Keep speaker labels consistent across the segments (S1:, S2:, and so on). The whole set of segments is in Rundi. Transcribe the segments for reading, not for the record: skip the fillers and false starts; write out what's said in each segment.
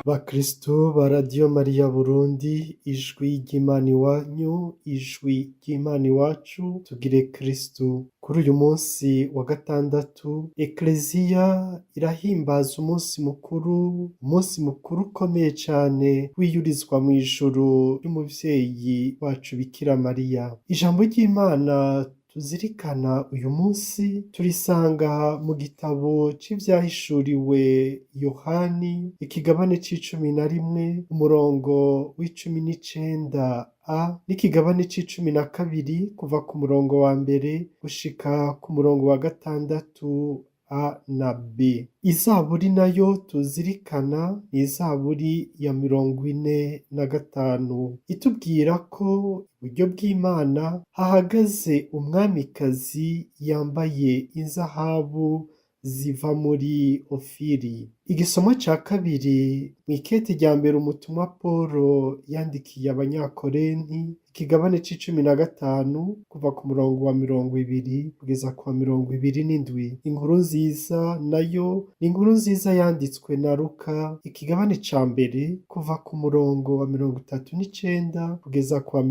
S1: Bakristo ba Radiyo Mariya Burundi, ijwi ry'Imana iwanyu, ijwi ry'Imana iwacu, tugire Kristu. Kuri uyu munsi wa gatandatu, Ekleziya irahimbaza umunsi mukuru, umunsi mukuru ukomeye cane wiyurizwa mw'ijuru ry'umuvyeyi wacu Bikira Mariya. Ijambo ry'Imana tuzirikana uyu munsi turisanga mu gitabo c'ivyahishuriwe Yohani, ikigabane c'icumi na rimwe, umurongo w'icumi n'icenda a n'ikigabane c'icumi na kabiri kuva ku murongo wa mbere gushika ku murongo wa gatandatu a na b. Izaburi nayo tuzirikana ni izaburi ya 45 itubwira ko iburyo bw'Imana hahagaze umwamikazi yambaye inzahabu ziva muri Ofiri. Igisomwa ca kabiri mw'ikete rya mbere umutumwa Polo yandikiye abanyakorenti, ikigabane c'icumi na gatanu kuva ku murongo wa 20 kugeza ku wa 27. Inkuru nziza nayo ni inkuru nziza yanditswe na Luka, ikigabane ca mbere kuva ku murongo wa 39 kugeza ku wa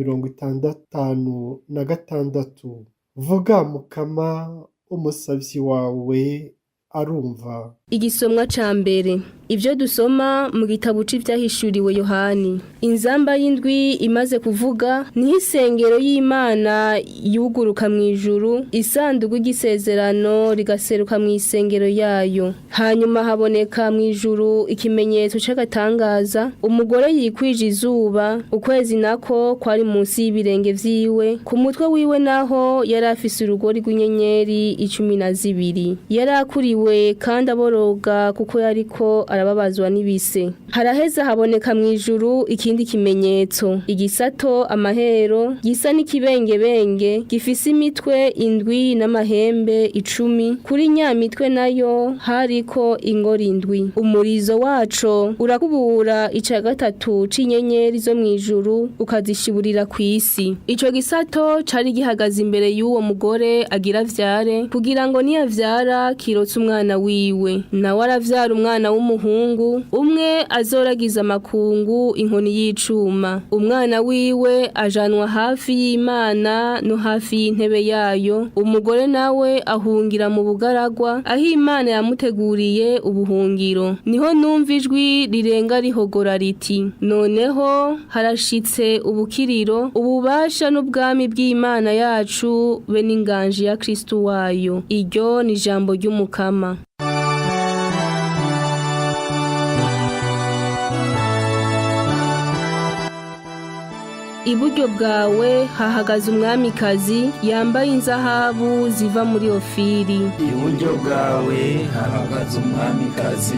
S1: 66. Vuga Mukama, umusavyi wawe arumva.
S2: Igisomwa ca mbere. Ivyo dusoma mu gitabo c'ivyahishuriwe Yohani. Inzamba y'indwi imaze kuvuga, niho isengero y'Imana yuguruka mw'ijuru, isanduku ry'isezerano rigaseruka mw'isengero yayo. Hanyuma haboneka mw'ijuru ikimenyetso c'agatangaza, umugore yikwije izuba, ukwezi nako kwari munsi y'ibirenge vyiwe, ku mutwe wiwe naho yari afise urugori rw'inyenyeri 12. Yari akuriwe kandi aboroga kuko yariko arababazwa n'ibise. Haraheza haboneka mw'ijuru ikindi kimenyetso, igisato amahero gisa n'ikibengebenge gifise imitwe indwi n'amahembe 10, kuri nyamitwe nayo hariko ingori indwi. Umurizo waco urakubura ica gatatu c'inyenyeri zo mw'ijuru ukazishiburira kw'isi. Ico gisato cari gihagaze imbere y'uwo mugore agira avyare, kugira ngo niyavyara kirotse umwana wiwe. Nawe aravyara umwana w'umuhungu umwe azoragiza amakungu inkoni y'icuma. Umwana wiwe ajanwa hafi y'Imana no hafi y'intebe yayo. Umugore nawe ahungira mu bugaragwa aho Imana yamuteguriye ubuhungiro. Niho numva ijwi rirenga rihogora riti: noneho harashitse ubukiriro, ububasha n'ubwami bw'Imana yacu be n'inganji ya Kristu wayo. Iryo ni ijambo ry'Umukama. Iburyo bwawe hahagaze umwamikazi yambaye inzahabu ziva muri Ofiri.
S3: Iburyo bwawe hahagaze umwamikazi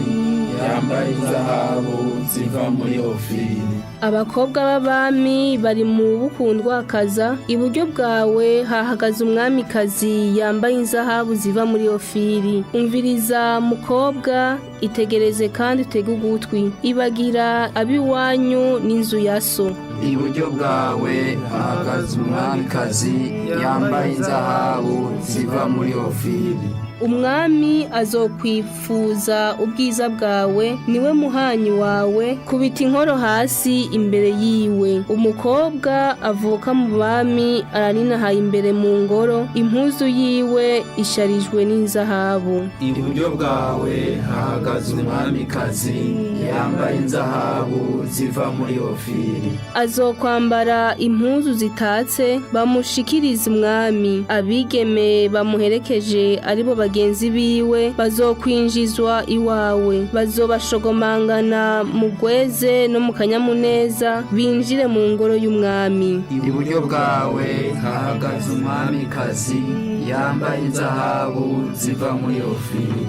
S3: yambaye inzahabu ziva muri Ofiri.
S2: Abakobwa b'abami bari mu bukundwakaza. Iburyo bwawe hahagaze umwamikazi yambaye inzahabu ziva muri Ofiri. Umviriza mukobwa, itegereze kandi utege ugutwi. Ibagira abiwanyu n'inzu ya so.
S3: Iburyo bwawe hahagaze umwamikazi yambaye inzahabu ziva muri Ofiri.
S2: Umwami azokwifuza ubwiza bwawe, niwe muhanyi wawe, kubita inkoro hasi imbere yiwe. Umukobwa avuka mu bami araninahaye imbere mu ngoro, impuzu yiwe isharijwe n'inzahabu.
S3: Iburyo bwawe hahagaze umwamikazi yambaye inzahabu ziva muri Ofiri.
S2: Azokwambara impuzu zitatse, bamushikirize umwami. Abigeme bamuherekeje aribo bagenzi biwe bazokwinjizwa iwawe, bazobashogomangana mu gweze no mu kanyamuneza, binjire mu ngoro y'umwami.
S3: Iburyo bwawe hahagaze umwamikazi yambaye inzahabu ziva muri Ofiri.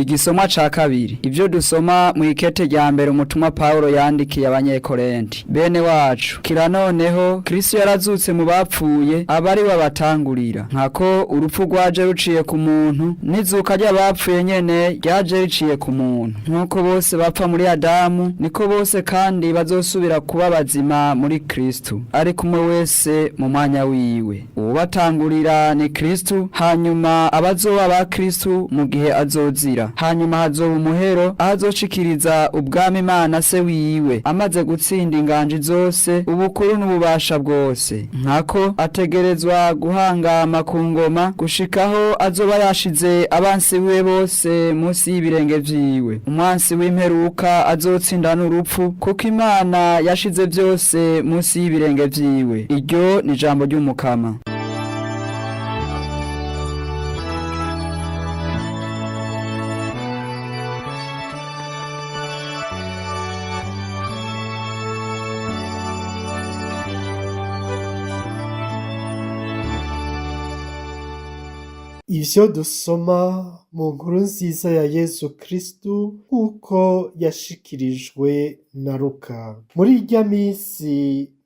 S3: Igisomwa ca kabiri. Ivyo dusoma mu ikete rya mbere umutumwa Paulo yandikiye abanyekorenti. Bene wacu, kira noneho Kristo yarazutse mu bapfuye abari babatangurira. Nkako urupfu rwaje ruciye ku muntu, n'izuka ry'abapfuye nyene ryaje riciye ku muntu. Nkuko bose bapfa muri Adamu, niko bose kandi bazosubira kuba bazima muri Kristo. Ariko umwe wese mu mwanya wiwe. Uwubatangurira ni Kristo, hanyuma abazoba ba Kristo mu gihe azozira. Hanyuma hazoba umuhero aho azoshikiriza ubwami Imana se wiwe, amaze gutsinda inganji zose, ubukuru n'ububasha bwose. Nkako ategerezwa guhangama ku ngoma gushikaho azoba yashize abansi biwe bose munsi y'ibirenge vyiwe. Umwansi w'imperuka azotsinda n'urupfu, kuko Imana yashize byose munsi y'ibirenge vyiwe. Iryo ni ijambo ry'Umukama.
S1: Ivyo dusoma mu nkuru nziza ya Yezu Kristu nk'uko yashikirijwe na Luka. Muri irya misi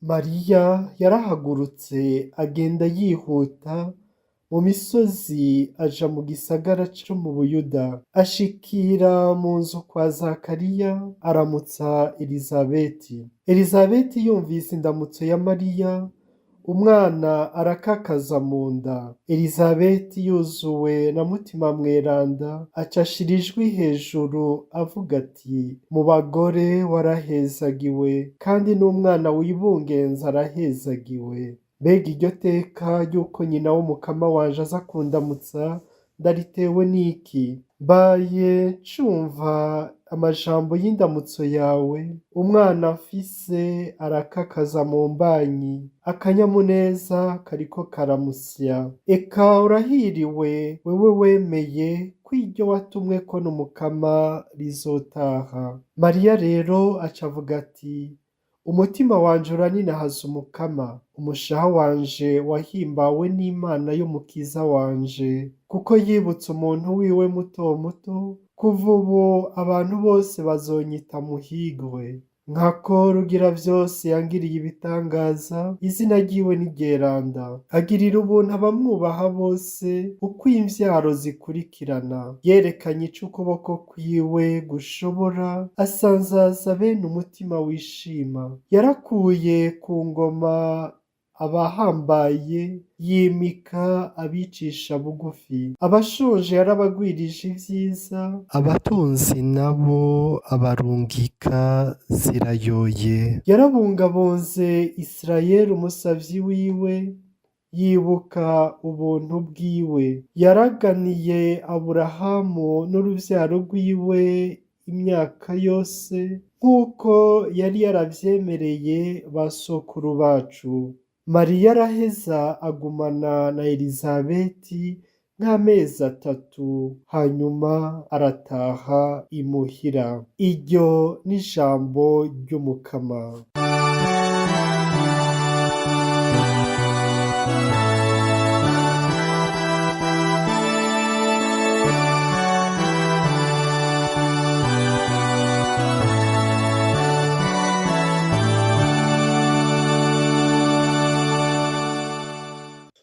S1: Mariya yarahagurutse agenda yihuta mu misozi aja mu gisagara co mu Buyuda, ashikira mu nzu kwa Zakariya aramutsa Elizabeti. Elizabeti yumvise indamutso ya Mariya, umwana arakakaza mu nda. Elizabeti yuzuwe na Mutima Mweranda, aca ashira ijwi hejuru avuga ati: mu bagore warahezagiwe, kandi n'umwana wibungenze arahezagiwe. Mbega iryo teka ry'uko nyina w'umukama wanje aza kundamutsa, ndaritewe n'iki? Mbaye ncumva amajambo y'indamutso yawe, umwana mfise arakakaza mu mbanyi, akanyamuneza kariko karamusya. Eka urahiriwe wewe wemeye ko iryo watumweko n'Umukama rizotaha. Mariya rero aca avuga ati: umutima wanje uraninahaza Umukama, umushaha wanje wahimbawe n'Imana y'Umukiza wanje, kuko yibutse umuntu wiwe muto muto. Kuva ubu abantu bose bazonyita muhigwe. Nkako Rugira vyose yangiriye ibitangaza, izina ryiwe ni ryeranda. Agirira ubuntu abamwubaha bose, uko imvyaro zikurikirana. Yerekanye ico ukuboko kwiwe gushobora, asanzaza bene umutima wishima. Yarakuye ku ngoma abahambaye, yimika abicisha bugufi. Abashonje yarabagwirije ivyiza, abatunzi nabo abarungika zirayoye. Yarabungabunze Isirayeli umusavyi wiwe, yibuka ubuntu bwiwe. Yaraganiye Aburahamu n'uruvyaro rwiwe imyaka yose, nk'uko yari yaravyemereye ba sokuru bacu. Mariya araheza agumana na Elizabeti nk'amezi atatu, hanyuma arataha imuhira. Iryo ni ijambo ry'Umukama.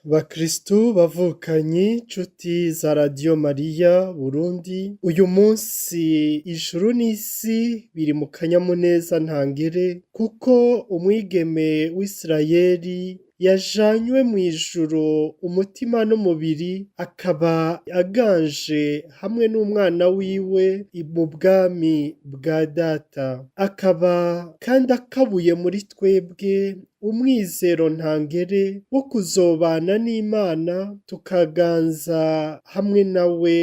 S1: Bakristu bavukanyi, nshuti za Radiyo Mariya Burundi, uyu munsi ijuru n'isi biri mu kanyamuneza ntangere, kuko umwigeme w'Isirayeli yajanywe mw'ijuru umutima n'umubiri, akaba aganje hamwe n'umwana wiwe mu bwami bwa data, akaba kandi akabuye muri twebwe umwizero ntangere wo kuzobana n'Imana tukaganza hamwe nawe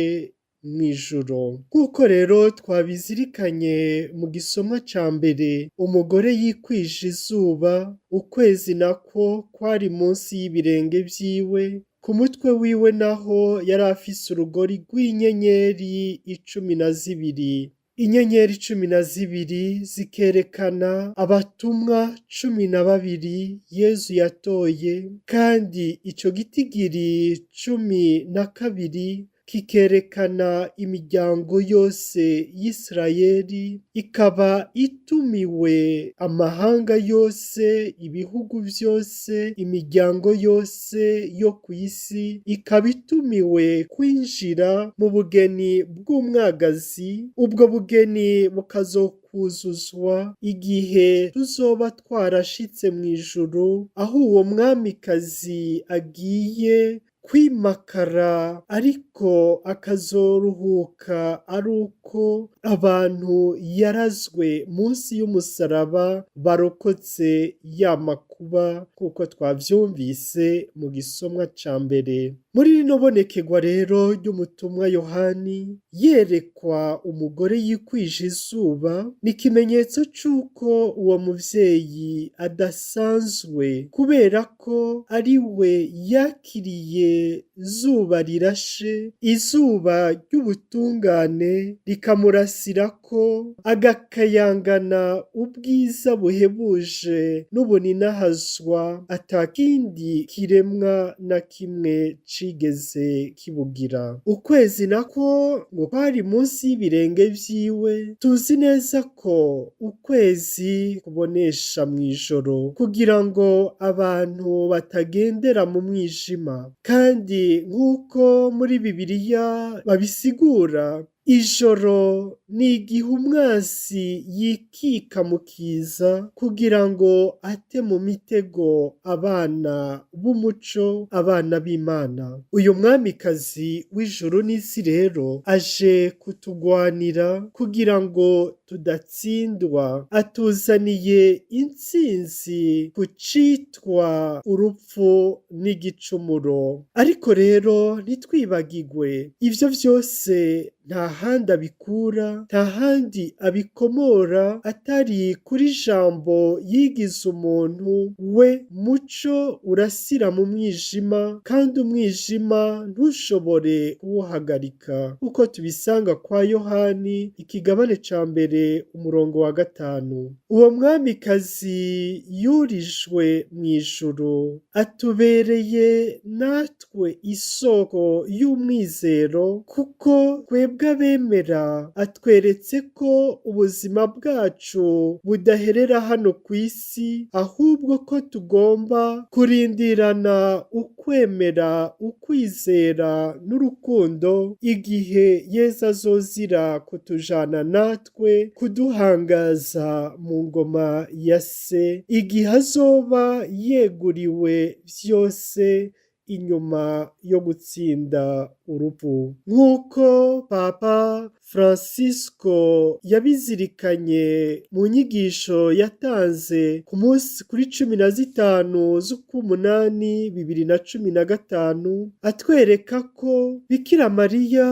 S1: mw'ijuru. Nk'uko rero twabizirikanye mu gisomwa ca mbere, umugore yikwije izuba, ukwezi nakwo kwari munsi y'ibirenge vyiwe, ku mutwe wiwe naho yari afise urugori rw'inyenyeri 12. Inyenyeri 12 zikerekana abatumwa 12 Yezu yatoye, kandi ico gitigiri 12 kikerekana imiryango yose y'Isirayeli, ikaba itumiwe amahanga yose, ibihugu vyose, imiryango yose yo kw'isi, ikaba itumiwe kwinjira mu bugeni bw'umwagazi. Ubwo bugeni bukazokuzuzwa igihe tuzoba twarashitse mw'ijuru, aho uwo mwamikazi agiye kwimakara, ariko akazoruhuka ari uko abantu yarazwe munsi y'umusaraba barokotse ya makuba, kuko twavyumvise mu gisomwa ca mbere. Muri rino bonekerwa rero ry'umutumwa Yohani yerekwa umugore yikwije izuba, ni ikimenyetso c'uko uwo muvyeyi adasanzwe, kubera ko ari we yakiriye zuba rirashe, izuba ry'ubutungane rikamurasirako, agakayangana ubwiza buhebuje n'ubuninahazwa atakindi kiremwa na kimwe cigeze kibugira. Ukwezi nako ngo kwari munsi y'ibirenge vyiwe. Tuzi neza ko ukwezi kubonesha mw'ijoro kugira ngo abantu batagendera mu mwijima, kandi nk'uko muri Bibiliya babisigura, ijoro ni igihe umwansi yikika mu kiza kugira ngo ate mu mitego abana b'umuco, abana b'Imana. Uyu mwamikazi w'ijuru n'isi rero aje kutugwanira kugira ngo tudatsindwa, atuzaniye intsinzi ku citwa urupfu n'igicumuro. Ariko rero ntitwibagigwe ivyo vyose, nta handi abikura, nta handi abikomora atari kuri Jambo yigize umuntu, we muco urasira mu mwijima, kandi umwijima ntushobore kuwuhagarika, uko tubisanga kwa Yohani ikigabane ca mbere umurongo wa 5. Uwo mwamikazi yurijwe mw'ijuru atubereye natwe isoko y'umwizero, kuko twebwe abemera atweretse ko ubuzima bwacu budaherera hano kw'isi, ahubwo ko tugomba kurindirana ukwemera, ukwizera n'urukundo igihe Yezu azozira kutujana natwe kuduhangaza mu ngoma ya se, igihe azoba yeguriwe vyose inyuma yo gutsinda urupfu. Nk'uko Papa Francisco yabizirikanye mu nyigisho yatanze ku munsi kuri 15 z'ukumunani 2015, atwereka ko Bikira Mariya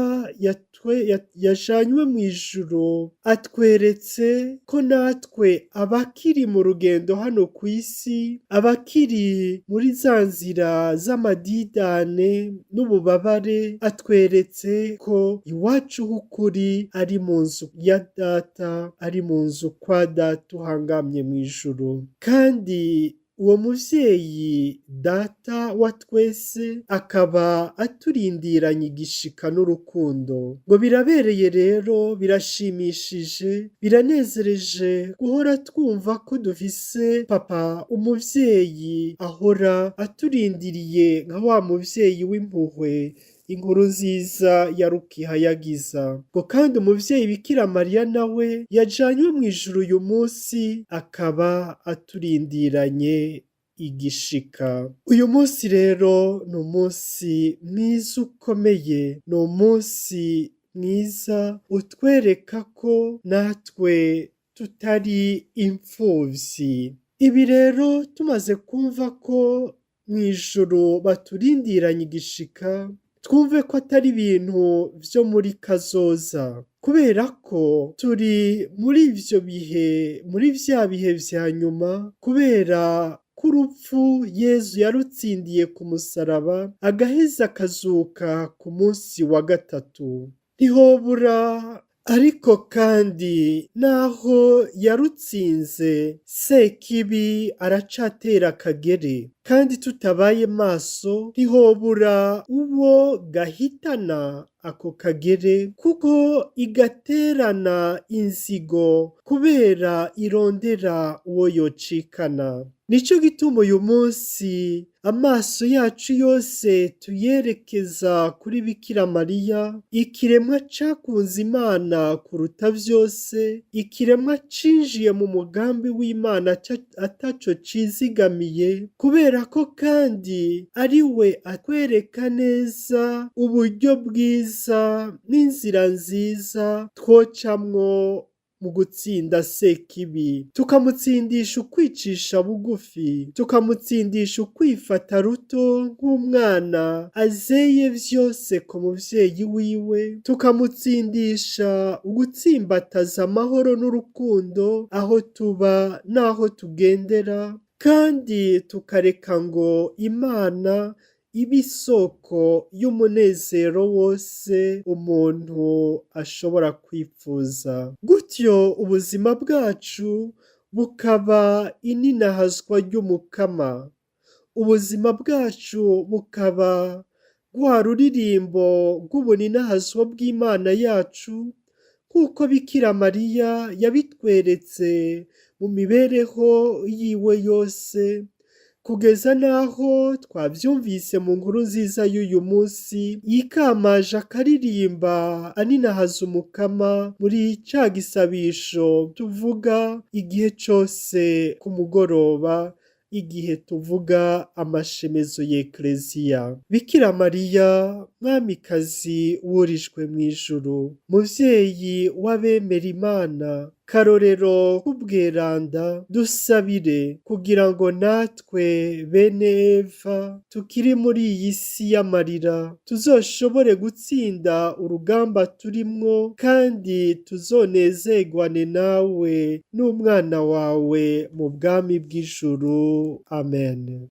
S1: yajanywe mw'ijuru, atweretse ko natwe abakiri mu rugendo hano kw'isi, abakiri muri za nzira z'amadidane n'ububabare, atweretse ko iwacu h'ukuri ari mu nzu ya data, ari mu nzu kwa data uhangamye mw'ijuru. Kandi uwo muvyeyi data wa twese akaba aturindiranye igishika n'urukundo. Ngo birabereye rero, birashimishije, biranezereje guhora twumva ko dufise papa umuvyeyi ahora aturindiriye nka wa muvyeyi w'impuhwe inkuru nziza ya Rukihayagiza. Ngo kandi umuvyeyi Bikira Mariya nawe yajanywe mw'ijuru uyu munsi akaba aturindiranye igishika. Uyu munsi rero ni umunsi mwiza ukomeye, ni umunsi mwiza utwereka ko natwe tutari imfuvyi. Ibi rero tumaze kumva ko mw'ijuru baturindiranye igishika, twumve ko atari ibintu vyo muri kazoza, kubera ko turi muri ivyo bihe, muri vya bihe vya nyuma, kubera ko urupfu Yezu yarutsindiye ku musaraba, agaheza akazuka ku munsi wa gatatu. Ntihobura Ariko kandi naho yarutsinze, Sekibi aracatera akagere, kandi tutabaye maso ntihobura uwo gahitana ako kagere, kuko igaterana inzigo kubera irondera uwo yocikana. Nico gituma uyu munsi amaso yacu yose tuyerekeza kuri Bikira Mariya, ikiremwa cakunze Imana kuruta vyose, ikiremwa cinjiye mu mugambi w'Imana ataco cizigamiye, kubera ko kandi ari we atwereka neza uburyo bwiza n'inzira nziza twocamwo mu gutsinda Sekibi, tukamutsindisha ukwicisha bugufi, tukamutsindisha ukwifata ruto nk'umwana azeye vyose ku muvyeyi wiwe, tukamutsindisha ugutsimbataza amahoro n'urukundo aho tuba n'aho tugendera, kandi tukareka ngo Imana ibe isoko y'umunezero wose umuntu ashobora kwipfuza. Gutyo ubuzima bwacu bukaba ininahazwa ry'Umukama, ubuzima bwacu bukaba rwa ruririmbo rw'ubuninahazwa bw'Imana yacu, nk'uko Bikira Mariya yabitweretse mu mibereho yiwe yose, kugeza n'aho twavyumvise mu nkuru nziza y'uyu munsi, yikamaje akaririmba aninahaza Umukama muri ca gisabisho tuvuga igihe cose ku mugoroba, igihe tuvuga amashemezo y'Ekleziya. Bikira Mariya, mwamikazi wurijwe mw'ijuru, muvyeyi w'abemera Imana, karorero k'ubweranda, dusabire kugira ngo natwe bene Eva tukiri muri iyi si y'amarira tuzoshobore gutsinda urugamba turimwo, kandi tuzonezerwane nawe n'umwana wawe mu bwami bw'ijuru. Amen.